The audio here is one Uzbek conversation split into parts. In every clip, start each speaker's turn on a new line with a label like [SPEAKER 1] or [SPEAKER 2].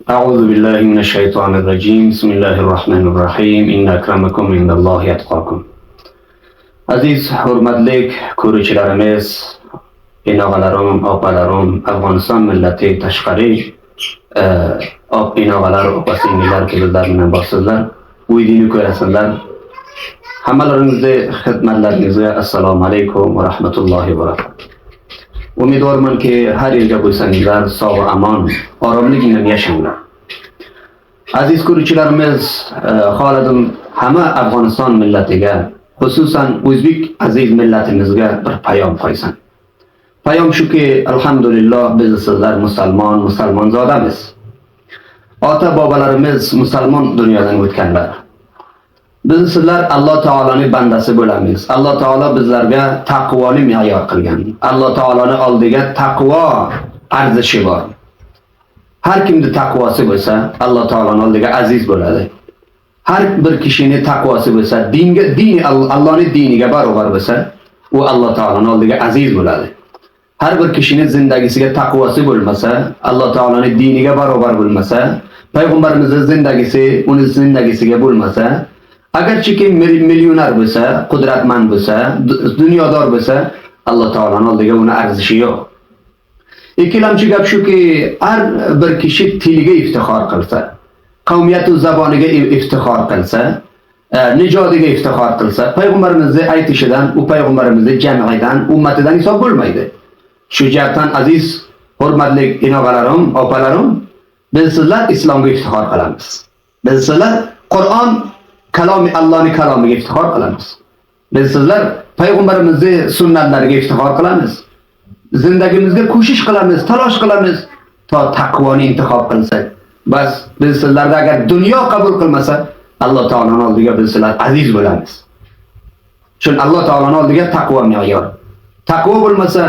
[SPEAKER 1] أعوذ بالله من الشيطان الرجيم. بسم الله الرحمن الرحيم. إن أكرمكم عند الله أتقاكم. Aziz, hurmatli ko'ruvchilarimiz, inog'alarim, opalarim, Afg'oniston millati tashqari op inog'alar, opa singillar, bizlar bilan borsizlar, videoni ko'rasizlar. Hammalaringizni xizmatlaringizga assalomu alaykum va rahmatullohi va barakatuh. Umidvormanki, har yerga bo'lsangizlar sog' va amon, oromlik bilan yashanglar. Aziz ko'ruvchilarimiz, xohladim hamma Afg'oniston millatiga, xususan o'zbek aziz millatimizga bir payom qo'ysan. Payom shuki, alhamdulillah, biz sizlar musulmon, musulmonzodamiz. Ota bobolarimiz musulmon dunyodan o'tganlar. Biz sizlar Alloh taoloning bandasi bo'lamiz. Alloh taolo bizlarga taqvoni me'yor qilgan. Alloh taoloning oldiga taqvo arzishi bor. Har kimning taqvosi bo'lsa, Alloh taoloning oldiga aziz bo'ladi. Har bir kishining taqvosi bo'lsa, dinga, dini Allohning diniga barobar bo'lsa, u Alloh taoloning oldiga aziz bo'ladi. Har bir kishining zindagisiga taqvosi bo'lmasa, Alloh taoloning diniga barobar bo'lmasa, payg'ambarimizning zindagisi uni zindagisiga bo'lmasa, agarchiki millioner bo'lsa, qudratmand bo'lsa, dunyodor bo'lsa, Alloh taoloning oldiga uni arzishi yo'q. Ikkilamchi gap shuki, har bir kishi tiliga iftixor qilsa, qavmiyatu zaboniga iftixor qilsa, nijodiga iftixor qilsa, payg'ambarimizni aytishidan, u payg'ambarimizni jamiidan, ummatidan hisob bo'lmaydi. Shu jihatdan, aziz, hurmatli inog'alarim, opalarim, biz sizlar islomga iftixor qilamiz. Biz sizlar Qur'on kalomi, Allohning kalomiga iftixor qilamiz. Biz sizlar payg'ambarimizni sunnatlariga iftixor qilamiz. Zindagimizga ko'shish qilamiz, talosh qilamiz to taqvoni intihob qilsak. Bas, biz sizlarda agar dunyo qabul qilmasa, Alloh taoloning oldiga biz sizlar aziz bo'lamiz. Chunki Alloh taoloning oldiga taqvo me'yor. Taqvo bo'lmasa,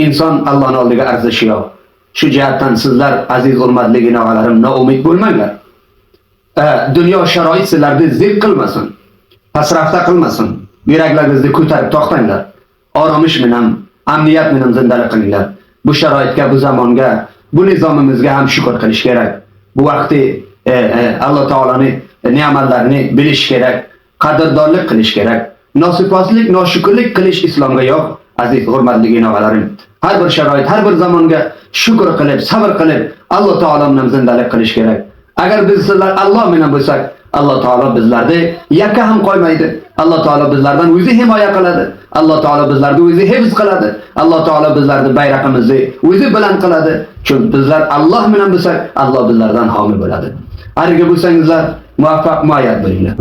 [SPEAKER 1] inson Allohning oldiga arzishi yo'q. Shu jihatdan sizlar, aziz, hurmatli inog'alarim, noumid bo'lmanglar. Dunyo sharoit sizlarni ziq qilmasin. Pasrafta qilmasin. Yuraklaringizni ko'tarib to'xtanglar. Oromish bilan, amniyat bilan zindalik qilinglar. Bu sharoitga, bu zamonga, bu nizomimizga ham shukr qilish kerak. Bu vaqti Alloh taoloning ne'matlarini bilish kerak, qadrdonlik qilish kerak. Nosiposlik, noshukrlik qilish islomga yo'q, aziz, hurmatli inog'alarim. Har bir sharoit, har bir zamonga shukr qilib, sabr qilib, Alloh taolo bilan zindalik qilish kerak. Agar biz sizlar Alloh bilan bo'lsak, Alloh taolo bizlarni yakka ham qo'ymaydi. Alloh taolo bizlardan o'zi himoya qiladi. Alloh taolo bizlarni o'zi hifz qiladi. Alloh taolo bizlarni bayrog'imizni o'zi bilan qiladi. Chunki bizlar Alloh bilan bo'lsak, Alloh bizlardan homiy bo'ladi. Har yerga bo'lsangizlar, muvaffaq muayyad bo'linglar.